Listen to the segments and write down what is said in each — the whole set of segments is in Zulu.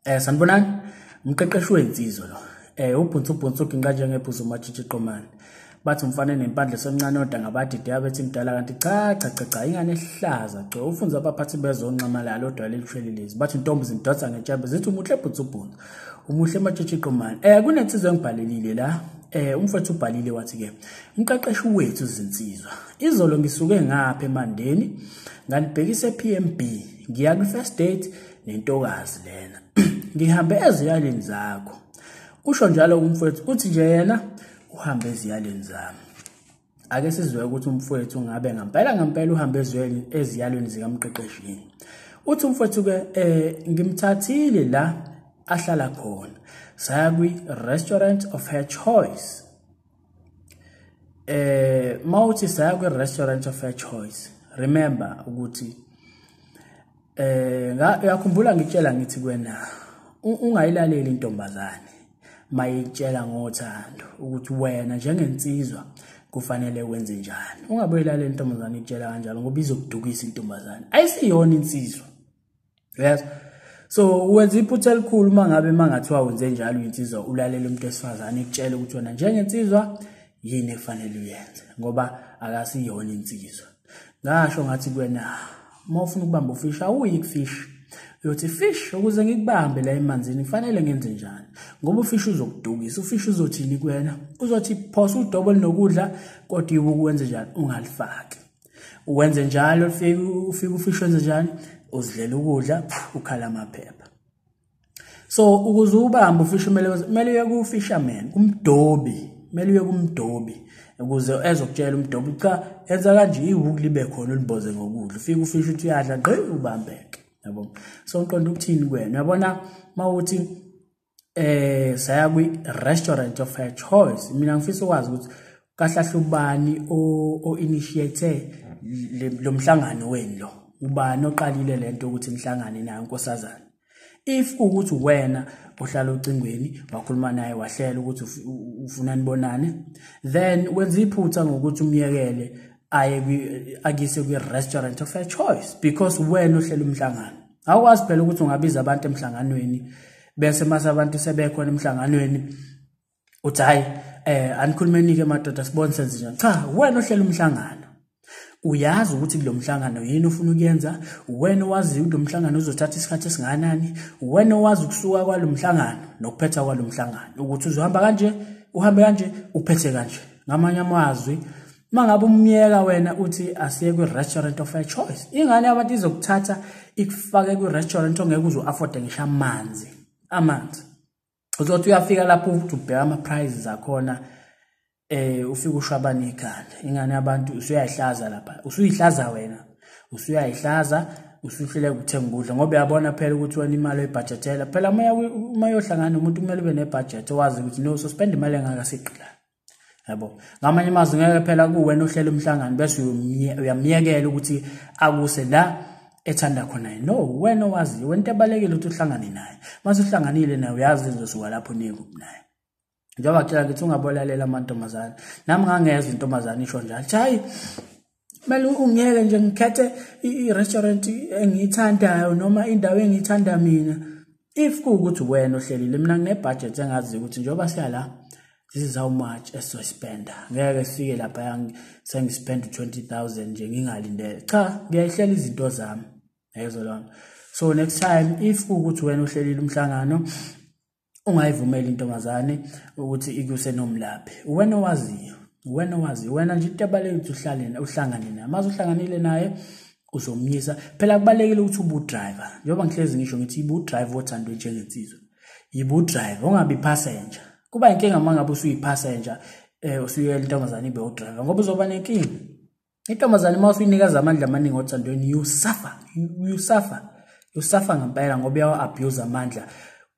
Sanibonani, umqeqeshi wensizwa lo. Ubhunsu ubhunsu uginqa njengebhuzu uMatshitshi Qomane. Bathi umfana nempandla esemncane odwa ngabadide abethi mdala kanti cha cha cha cha ingane ehlaza cha ufunza abaphathi bezonxamalala odwa lelishwelelezi. Bathi intombi zindonsa ngentshebe zithi umuhle bhunsu ubhunsu. Umuhle Matshitshi Qomane. Kunensizwa engibhalelile la. Umfowethu ubhalile wathi ke umqeqeshi wethu zinsizwa. Izolo ngisuke ngapha eMandeni nganibhekisa ePMB ngiya kwi first date nentokazi lena. Ngihambe eziyaleni zakho. Usho njalo umfowethu uthi nje yena uhambe eziyaleni zami. Ake sizwe ukuthi umfowethu ngabe ngempela ngempela uhambe eziyalweni zikamqeqeshi. Uthi umfowethu ke ngimthathile la ahlala khona. Saya kwi restaurant of her choice. Mawuthi saya kwi restaurant of her choice. Remember ukuthi uyakhumbula ngitshela ngithi kuwena ungayilaleli intombazane mayitshela ngothando ukuthi wena njengensizwa kufanele wenze njani. Ungaboyilalela intombazane ikutshela kanjalo ngoba izokudukisa intombazane. Ayisiyona insizwa. Yes. So wenza iphutha elikhulu mangabe mangathiwa wenze njalo insizwa ulalela umuntu esifazane ekutshela ukuthi wena njengensizwa yini ekufanele uyenze ngoba akasiyona insizwa. Ngasho ngathi kuwena uma ufuna ukubamba ufish awuyi kufish. Uyothi fish ukuze ngikubambe la emanzini kufanele ngenze njani ngoba ufish uzokudukisa. Ufish uzothini kuwena? Uzothi phosa udobo linokudla kodwa iwuku wenze njani ungalifaki. Uwenze njalo ufike ufish wenze njani uzidlela ukudla ukhala amaphepha. So ukuze ubambe ufish kumele uye ku fisherman, kumdobi, kumele uye kumdobi ukuze ezokutshela umdobi cha enza kanje iwuku libe khona ulimboze ngokudla. Ufike ufish uthi uyadla gqi ubambeke. Yabo. So ngiqonda ukuthini kuwena? Uyabona mawuthi saya kwi restaurant of her choice. Mina ngifisa ukwazi ukuthi kahle ubani o initiate lo mhlangano wenu lo. Ubani oqalile lento ukuthi nihlangane naye unkosazana. If ukuthi wena ohlala ocingweni wakhuluma naye wahlela ukuthi ufuna nibonane, then wenza iphutha ngokuthi umyekele aye akise kwi restaurant of her choice because wena uhlela umhlangano. Awukwazi phela ukuthi ungabiza abantu emhlanganweni bese mase abantu sebekhona emhlanganweni uthi hayi anikhulumeni ke madoda sibone senze njani. Cha, wena uhlela umhlangano. Uyazi ukuthi kulo mhlangano yini ufuna ukuyenza, wena wazi ukuthi lo mhlangano uzothatha isikhathi esingakanani, wena wazi ukusuka kwalomhlangano nokuphetha kwalomhlangano ukuthi uzohamba kanje, uhambe kanje, uphethe kanje. Ngamanye amazwi mangabe umyeka wena uthi asiye kwi restaurant of her choice, ingane yabantu izokuthatha ikufake kwi restaurant ongeke uzo afford ngisho amanzi. Amanzi. Uzothi uyafika lapho uthi ubheka ama prices akhona ufika ushwabana ikhanda. Ingane yabantu usuyayihlaza lapha. Usuyihlaza wena. Usuyayihlaza, usuhlele ukuthenga ukudla ngoba uyabona phela ukuthi wena imali oyibudgetela. Phela uma uyohlangana umuntu kumele ube nebudget owazi ukuthi no so spend imali engaka siqila. Yabo. Ngamanye amazwi ngeke phela kuwena uhlela umhlangano bese uyamyekela ukuthi akuse la ethanda khona. No, wena owazi, wena into ebalekile ukuthi uhlangane naye. Mase uhlanganile naye uyazi izosuka lapho nikuphi naye. Njengoba kutshela ngithi ungabolalela amantombazane. Nami ngangezwe intombazane isho njalo. Hayi kumele ungiyeke nje ngikhethe i-restaurant engiyithandayo noma indawo engiyithanda mina. If kuwukuthi wena ohlelile, mina ngine-budget engazi ukuthi njengoba siya la this is how much esizospenda. Ngeke sifike lapha sengispend 20,000 nje ngingalindele. Cha, ngiyayihlela izinto zami. Yezwa lona. So next time if kuwukuthi wena uhlelile umhlangano ungayivumeli intombazane ukuthi ikuse nomlaphi. Wena owaziyo, wena owaziyo, wena nje into ebalulekile ukuthi uhlale uhlangane naye. Mase uhlanganile naye uzomnyisa. Phela kubalekile ukuthi ube udriver. Njengoba ngihlezi ngisho ngithi ibu driver othandwe njengensizwa. Yibu driver ungabi passenger. Kuba inkinga mangabe usuyi passenger usuyela intombazane ibe udriver ngoba uzoba nenkinga. Intombazane uma usuyinikeza amandla amaningi othandweni you suffer, you suffer. You suffer ngempela ngoba uyawa abuse amandla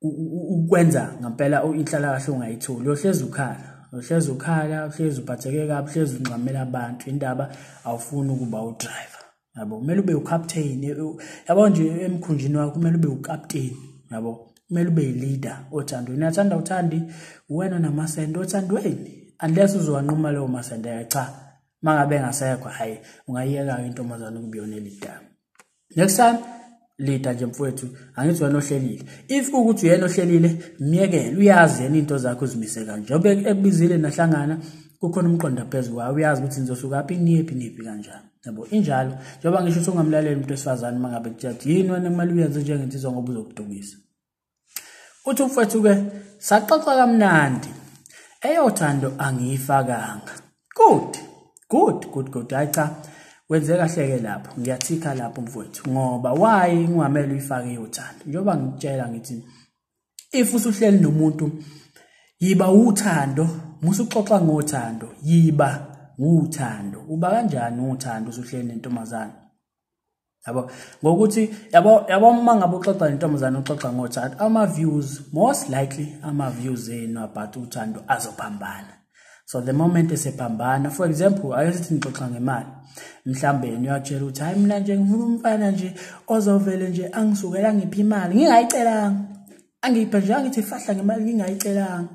ukwenza ngempela inhlalakahle ungayitholi. Uyohlezi ukhala, uyohlezi ukhala, uhlezi uphatheke kabi, uhlezi unxamela abantu. Indaba awufuni ukuba udriver. Yabo, kumele ube ucaptain. Yabo nje emkhunjini wakho kumele ube ucaptain. Yabo, kumele ube leader othandweni. Uyathanda uthandi wena namasende othandweni. Unless uzowanquma leyo masende cha. Mangabe engasekho hayi ungayiyeka intombazane ukuba iyona leader. Next time Lida nje mfowethu, angithi wena ohlelile. If kuwukuthi uyena ohlelile, myekele, uyazi yena into zakho uzimise kanje. Njengoba ekubizile nahlangana, kukhona umqondo phezu kwayo, uyazi ukuthi nizosuka phi niyephi niphi kanjani. Yabo, injalo. Njengoba ngisho ukuthi ungamlaleli umuntu wesifazane uma ngabe kutshela ukuthi yini wena kumele uyenze njengensizwa ngoba uzokudukisa. Uthi umfowethu-ke, saxoxa kamnandi. Eyothando angiyifakanga. Good, good, good, good. Hayi cha, wenze kahle-ke lapho. Ngiyathika lapho mfowethu, ngoba why ngingamele uyifake eyothando? Njengoba ngikutshela ngithi if usuhleli nomuntu, yiba uthando, musuxoxa ngothando, yiba uthando. Uba kanjani uthando usuhleli nentombazane? Yabo, ngokuthi yabo uma ngabe uxoxa nentombazane uxoxa ngothando, ama views, most likely ama views enu about uthando azophambana. So the moment esephambana, for example, ake sithi nixoxa ngemali, mhlambe yena uyakutshela ukuthi hayi mina nje ngifuna umfana nje ozovele nje angisukela angiphe imali ngingayicelanga, angiphe nje angithi fahla ngemali ngingayicelanga.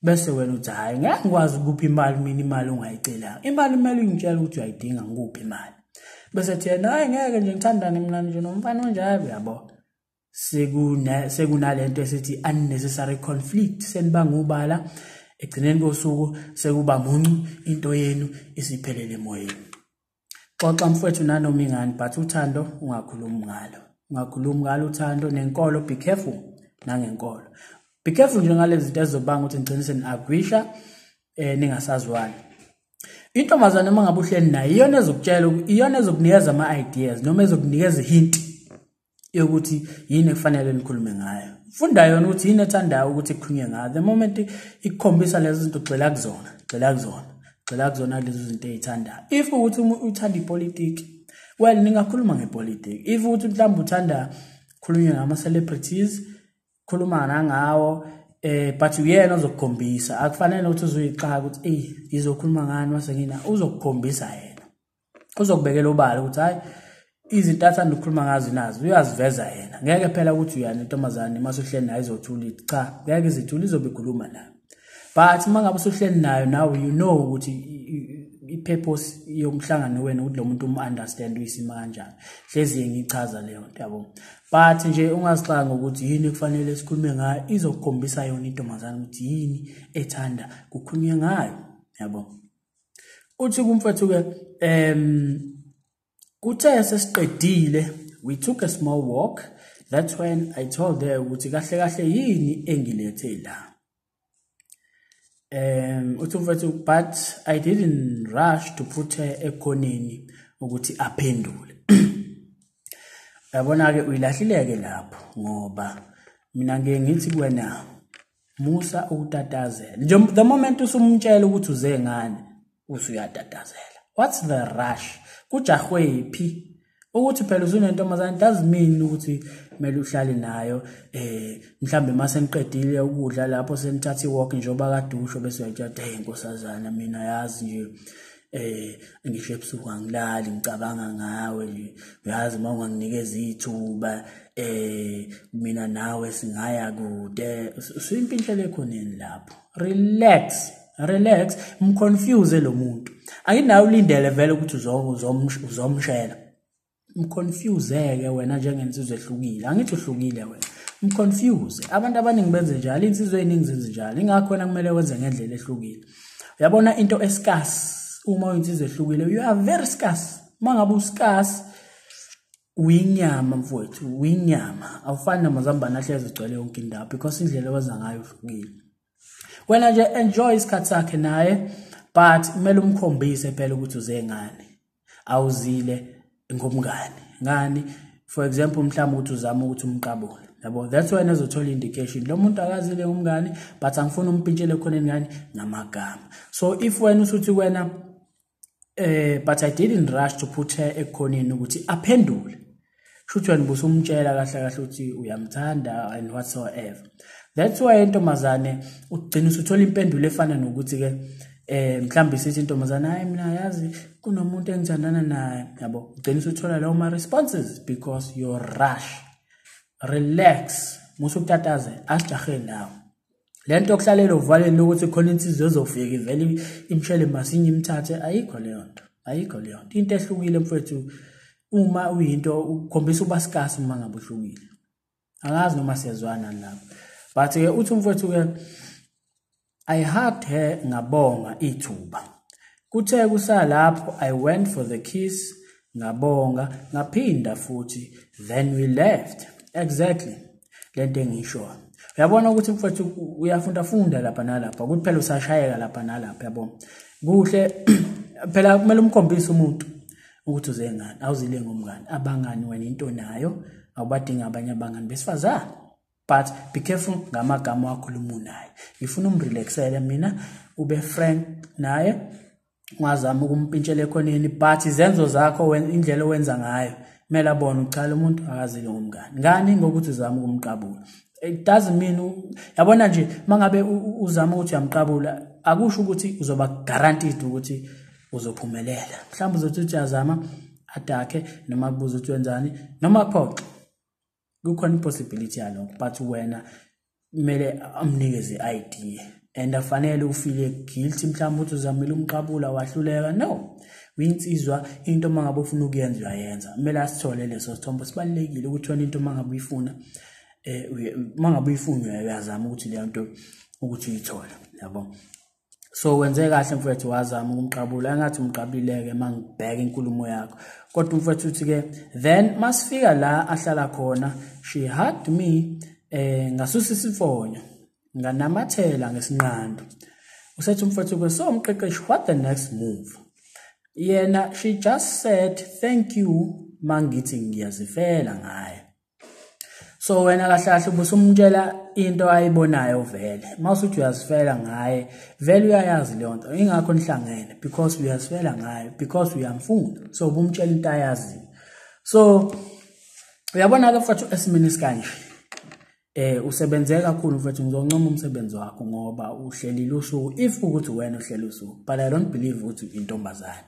Bese wena uthi hayi ngeke ngikwazi ukupha imali mina, imali ongayicelanga, imali kumele ungitshele ukuthi uyayidinga ngikuphi imali. Bese ethi yena hayi ngeke nje ngithandane mina nje nomfana onjalo. Yabo, sekunalento esithi unnecessary conflict, senibanga ubala, egcineni kosuku sekuba muncu, into yenu isiphelele emoyeni. Xoxa mfowethu nanoma ingani, but uthando ungakhulumi ngalo, ungakhulumi ngalo uthando. Nenkolo, be careful nangenkolo, be careful nje ngalezi zinto ezizobanga ukuthi nigcine seni-agwisha, ningasazwani. Intombazane uma ngabe uhleli nayo, iyona ezokutshela, iyona ezokunikeza ama-ideas noma ezokunikeza i-hint yokuthi yini ekufanele nikhulume ngayo. Funda yona ukuthi yini ethandayo ukuthi kukhulunywe ngayo. The moment ikukhombisa lezo zinto, gxila kuzona, gxila kuzona, gxila kuzona lezo zinto ey'thandayo. If ukuthi uthanda ipolitiki, well, ningakhuluma ngepolitiki. If ukuthi mhlawumbe uthanda khulunywe ngama-celebrities, khuluma nangawo, but uyena ozokukhombisa. Akufanele ukuthi uzoyixaka ukuthi eyi ngizokhuluma ngani mase ngina, uzokukhombisa yena, uzokubekela ubala ukuthi hayi izinto athanda ukukhuluma ngazo nazo uyaziveza yena. Ngeke phela ukuthi uyana intombazane mase uhleli nayo izothula ithi cha, ngeke izithule, izobe ikhuluma nayo. But uma ngabe usuhleli nayo nawe, you know ukuthi i-purpose yomhlangano wena ukuthi lo muntu um-understand uyisima kanjani. Hlezi ngichaza leyo nto, yabo. But nje ungazixaka ngokuthi yini kufanele sikhulume ngayo, izokukhombisa yona intombazane ukuthi yini ethanda kukhulunywe ngayo, yabo. Uthi kumfowethu-ke, kuthe sesiqedile, we took a small walk. That's when I told her ukuthi kahle kahle yini engilethe la. Uthi umfowethu, but I didn't rush to put her ekhoneni ukuthi aphendule. Uyabona-ke uyilahlileke lapho, ngoba mina ngike ngithi kuwena musa ukutatazela. Nje the moment usumtshela ukuthi uze ngani, usuyatatazela. What's the rush? Kujahwephi? Ukuthi phela usunentombazane doesn't mean ukuthi kumele uhlale nayo. Mhlambe mase niqedile ukudla lapho senithatha i-walk njengoba kade usho, bese uyayitshela hey nkosazana mina yazi nje ngisho ebusuku angilali ngicabanga ngawe nje, uyazi uma unganginikeza ithuba mina nawe singaya kude. Usuyimpinhlele ekhoneni lapho. Relax, relax, mconfuse lo muntu. Anginawe ulindele vele ukuthi uzomshela. Mconfuse-ke wena njengensizwa ehlukile. Angithi uhlukile wena. Mconfuse. Abantu abaningi benze njalo, insizwa eziningi zenze njalo. Ingakho wena kumele wenze ngendlela ehlukile. Uyabona into escarce, uma uyinsizwa ehlukile, you are very scarce. Uma ngabe uscarce, uyinyama mfowethu, uyinyama. Awufani namazambane ahlezi egcwele yonke indawo because indlela owenza ngayo uhlukile. Wena nje enjoy isikhathi sakhe naye, but kumele umkhombise phela ukuthi uze ngani. Awuzile ngomngane. Ngani? For example, mhlawumbe ukuthi uzama ukuthi umqabule. Yabo, that's why ezothola indication. Lo muntu akazile ngumngane, but angifuni umpintshele ekhoneni ngani ngamagama. So if wena usuthi wena but I didn't rush to put her ekhoneni ukuthi aphendule. Shuthi wena busumtshela kahle kahle ukuthi uyamthanda and whatsoever. That's why intombazane ugcina usuthola impendulo efana nokuthi ke mhlawumbe sithi intombazane hayi mina yazi kunomuntu engithandana naye, yabo. Ugcina usuthola lawo ma responses because you rush. Relax, musu ukutatazela, asijahe nawe. Lento yokuhlalela uvaleni ukuthi khona insizwa ezofika ivele imshele masinye imthathe, ayikho leyo nto, ayikho leyo nto. Into ehlukile mfowethu, Uma uyinto ukhombisa uba scarce uma ngabe uhlukile. Angazi noma siyazwana lapho. But ke uthi umfowethu ke, I hugged her, ngabonga ithuba. Kuthe kusalapho I went for the kiss, ngabonga, ngaphinda futhi, then we left. Exactly lento engisho. Uyabona ukuthi mfowethu uyafunda funda lapha nalapha, ukuthi phela usashayeka lapha nalapha, yabo. Kuhle phela kumele umkhombise umuntu ukuthi uze ngani, awuzile ngomngani. Abangani wena into nayo, awubadinga abanye abangani besifazane. But be careful ngamagama wakhuluma naye. Ngifuna umrelaxele mina, ube frank naye, ungazami ukumpintshela ekhoneni, but izenzo zakho, indlela owenza ngayo, kumele abone ukuthi lo muntu akazile ngomngani. Ngani? Ngokuthi uzama ukumqabula. It doesn't mean, yabona nje mangabe uzama ukuthi uyamqabula, akusho ukuthi uzoba guaranteed ukuthi uzophumelela. Mhlawumbe uzothi uyazama adakhe, noma kubuza ukuthi wenzani, noma kuphoxe. Kukhona ipossibility yalokho, but wena kumele amnikeze i-idea, and afanele ufeel guilty mhlawumbe ukuthi uzamile umqabula wahluleka. No, uyinsizwa, into mangabe ufuna ukuyenza uyayenza. Kumele asithole leso sithombe. Sibalulekile ukuthi wena into mangabe uyifuna, mangabe uyifuna uyazama ukuthi leyo nto ukuthi uyithole, yabo. So wenze kahle mfowethu, wazama ukumqabula, engathi umqabileke mangibheka inkulumo yakho. Kodwa umfowethu uthi ke, then masifika la ahlala khona, she hugged me, ngasusa isifonyo, nganamathela ngesinqando. Usethi umfowethu ke, so umqeqeshi, what the next move? Yena she just said thank you mangithi ngiyazifela ngaye. So wena kahle kahle ubusumtshela into ayibonayo vele. Mawusuthi uyazifela ngaye, vele uyayazi leyo nto. Ingakho nihlangene, because uyazifela ngaye, because uyamfuna. So ubumtshela into ayaziyo. So uyabona ke mfowethu esimeni esikanje, usebenze kakhulu mfowethu, ngizoncoma umsebenzi wakho ngoba uhlelile usuku, if ukuthi wena uhlele usuku, but I don't believe ukuthi intombazane.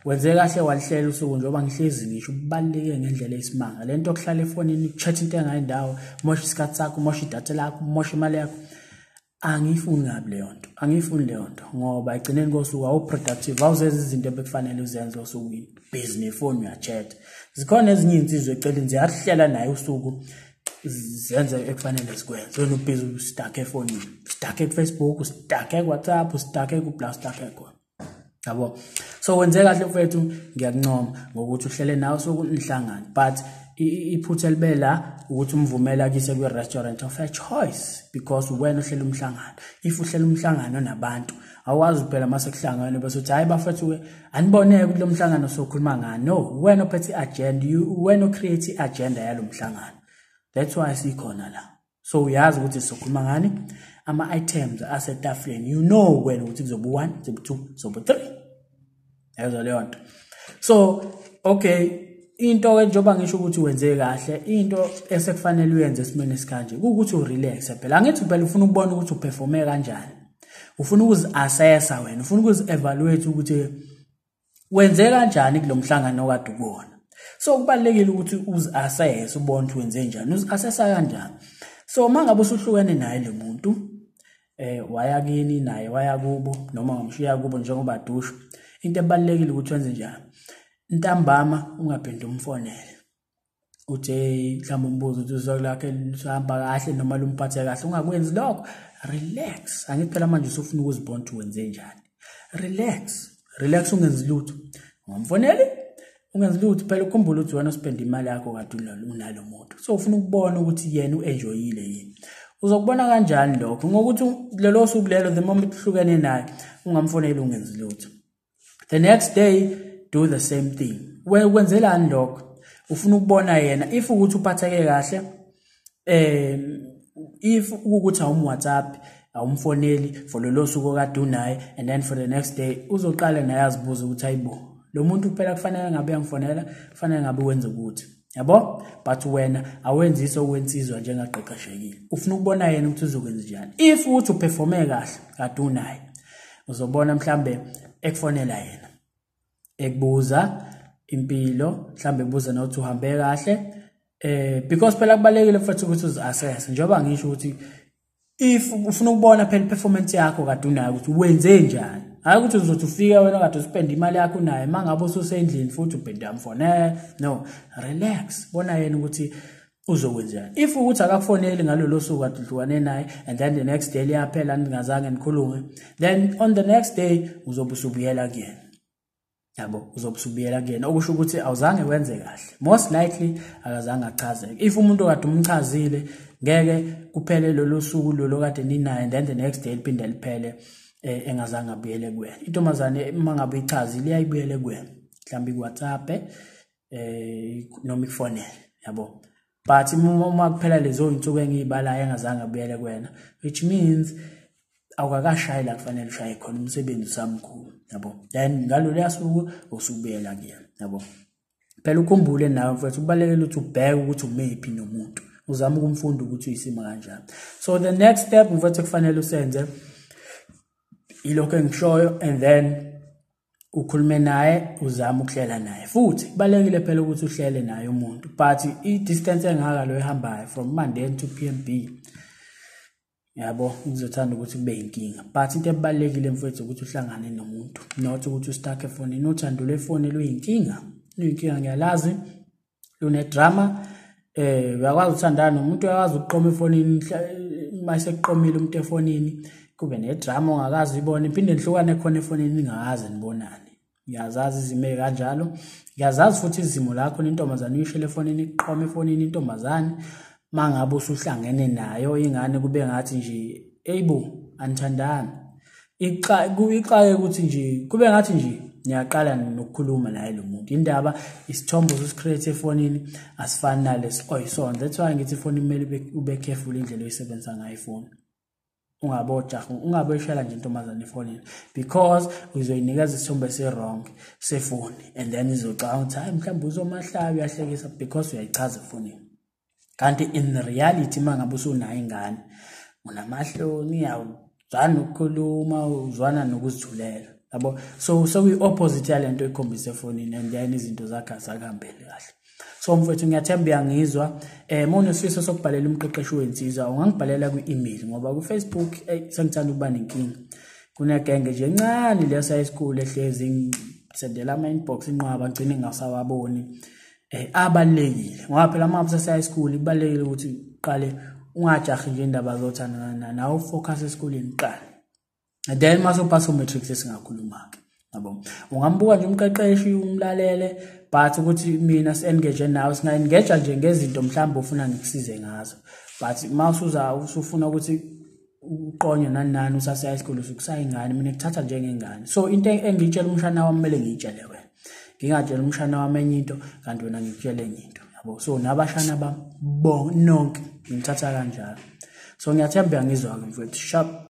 Wenze kahle walihlela usuku, njengoba ngihlezi ngisho kubaluleke ngendlela eyisimanga. Lento yokuhlala efonini uchat into engayindawo, mosha isikhathi sakho, mosha idatha lakho, mosha imali yakho. Angiyifuni kabi leyo nto, angiyifuni leyo nto, ngoba egcineni kosuku awu-productive, awuzenzi izinto ebekufanele uzenze osukwini. Busy nefoni uyachat. Zikhona ezinye iy'nsizwa eceleni ziyahlela naye usuku, zenze ekufanele zikwenze. Wena ubhizi ustuck efonini, stuck ku-Facebook, stuck ku-WhatsApp, stuck ku-bla, stuck khona, yabo. So wenze kahle mfethu, ngiyakuncoma ngokuthi uhlele nawe usuku nihlangane, but iphutha elibe la ukuthi umvumela kise kwi-restaurant of a choice, because wena uhlela umhlangano. If uhlela umhlangano nabantu, awazi phela mase kuhlangene bese uthi hayi bafethu aniboneke ukuthi lo mhlangano sokhuluma ngani. No, wena ophethe i-agenda, wena ocreate i-agenda yalo mhlangano. That's why sikhona la. So uyazi ukuthi sizokhuluma ngani, ama-items asetafuleni, you know wena ukuthi kuzoba 1, kuzoba 2, kuzoba 3. Yezwa leyo nto. So okay, into ke njengoba ngisho ukuthi wenze kahle, into esekufanele uyenze esimeni esikanje ukuthi urelax phela. Angithi phela ufuna ukubona ukuthi uperforme kanjani, ufuna ukuzi-assessa wena, ufuna ukuzi-evaluate ukuthi wenze kanjani kulo mhlangano okade ukuwona. So kubalulekile ukuthi uzi-assess, ubone ukuthi wenze njani, uzi-assessa kanjani. So uma ngabe usuhlukene naye lo muntu, waya kini naye waya kubo, noma wamshiya kubo njengoba dusho, into ebalulekile ukuthi wenze njani, ntambama ungaphinde umfonele, uthi mhlawumbe umbuzo ukuthi usuku lakhe luhamba kahle noma lumphathe kahle. Ungakwenzi lokho, relax. Angithi phela manje usufuna ukuzibona ukuthi wenze njani. Relax, relax, ungenzi lutho, ungamfoneli, ungenzi lutho. Phela ukhumbule ukuthi wena uspend imali yakho kade unalo muntu, so ufuna ukubona ukuthi yena u-enjoyile yini. Uzokubona kanjani lokho? Ngokuthi lelo suku lelo, the moment uhlukene naye, ungamfoneli, ungenzi lutho. The next day do the same thing. Wenzelani lokho? Ufuna ukubona yena if ukuthi uphatheke kahle, if ukuthi awum WhatsApp, awumfoneli for lolo suku okade unaye, and then for the next day uzoqala naye azibuza ukuthi hayibo, lo muntu phela kufanele ngabe uyangifonela, kufanele ngabe wenze ukuthi, yabo. But wena awenziso okwensizwa njengaqeqeshekile, ufuna ukubona yena ukuthi uzokwenza njani. If ukuthi uperforme kahle kade unaye, uzobona mhlambe ekufonela yena, ekubuza impilo, mhlambe ebuza nokuthi uhambe kahle, because phela kubalulekile mfethu ukuthi uzi-assess, njengoba ngisho ukuthi if ufuna ukubona phela performance yakho kade unayo ukuthi wenze njani. Hayi ukuthi uzothi ufika wena kade uspend imali yakho unaye, mangabe ususendlini futhi ubhede amfonela. No, relax, bona yena ukuthi uzokwenzani. If ukuthi akakufoneli ngalolo suku kade uhlukane naye, and then the next day liyaphela ningazange nikhulume, then on the next day uzobe usubuyela kuyena. Yabo, uzobe usubuyela kuyena, okusho ukuthi awuzange wenze kahle. Most likely akazange achazeke. If umuntu kade umchazile, ngeke kuphele lolo suku lolo kade ninaye, and then the next day liphinde liphele engazange abuyele kuwena. Intombazane uma ngabe uyichazile iyayibuyele kuwena, mhlawumbe ku-WhatsApp noma ikufonele, yabo. But uma kuphela lezo insuku engiyibalayo engazange abuyele kuwena, which means awukakashayi la kufanele ushaye khona, umsebenzi usamkhulu, yabo. Then ngaloluya suku usubuyela kuyena, yabo. Phela ukhumbule nawe mfethu, kubalulekile ukuthi ubheke ukuthi umephi nomuntu, uzame ukumfunda ukuthi uyisimo kanjani. So the next step mfethu kufanele usenze ilokho engishoyo, and then ukhulume naye, uzame ukuhlela naye. Futhi kubalulekile phela ukuthi uhlele naye umuntu, but i-distance engaka lo ehambayo from Mandeni to PMB, yabo, ngizothanda ukuthi kube inkinga. But into ebalulekile mfethu ukuthi uhlangane nomuntu, not ukuthi u-stuck efonini. Uthando lwefoni luyinkinga, luyinkinga, ngiyalazi, lune-drama. Uyakwazi ukuthandana nomuntu, uyakwazi ukuqoma efonini, mase kuqomile umuntu efonini kube ne-drama ongakazi uyibone, iphinde nihlukane khona efonini ningakaze nibonane. Ngiyazazi izimo ey'kanjalo, ngiyazazi futhi izimo la khona intombazane uyishele efonini, iqome efonini intombazane, mangabe usuhlangene nayo ingane kube ngathi nje eyibo anithandani, ixake ukuthi nje kube ngathi nje niyaqala nokukhuluma naye lo muntu. Indaba isithombe ususi-create efonini asifani nalesi oyisona. That's why ngithi ifoni kumele ube careful indlela oyisebenzisa ngayo ifoni. Ungabojaha, ungaboyishela nje intombazane efonini, because uzoyinikeza isithombe esi-wrong sefoni, and then izocabanga ukuthi hayi mhlawumbe uzomahlaba uyahlekisa because uyayichaza efonini. Kanti in reality uma ngabe usunayo ingane unamahloni, awuzwani ukukhuluma, uzwana nokuzithulela, yabo. So sekuyi-opposite yale nto oyikhombisa efonini, and then izinto zakhe azakuhambeli kahle. So mfethu ngiyathemba uyangizwa. Uma unesifiso sokubhalela umqeqeshi wensizwa ungangibhalela kwi-email, ngoba ku-Facebook sengithanda ukuba nenkinga. Kunegenge nje encane lesa high school ehlezi ngisendela ama-inbox inqwaba, ngigcine ngingasawaboni. Abalulekile ngoba phela uma usase high school kubalulekile ukuthi uqale ungajahi nje indaba zothanda nawe, ufocus esikoleni kuqala, and then mase uphasa u-matric sesingakhuluma-ke, yabo. Ungambuka nje umqeqeshi umlalele, but ukuthi mina si-engage nawe, singa-engage nje ngezinto mhlawumbe ofuna ngikusize ngazo, but uma usuza usufuna ukuthi uqonywe nani nani usase high school usukusayingane, mina ngikuthatha njengengane. So into engiyitshela umshana wami kumele ngiyitshele wena, ngingatshela umshana wami enye into kanti wena ngikutshele enye into, yabo. So nabashana bami nonke ngimthatha kanjalo. So ngiyathemba uyangizwa-ke mfethu. Sharp.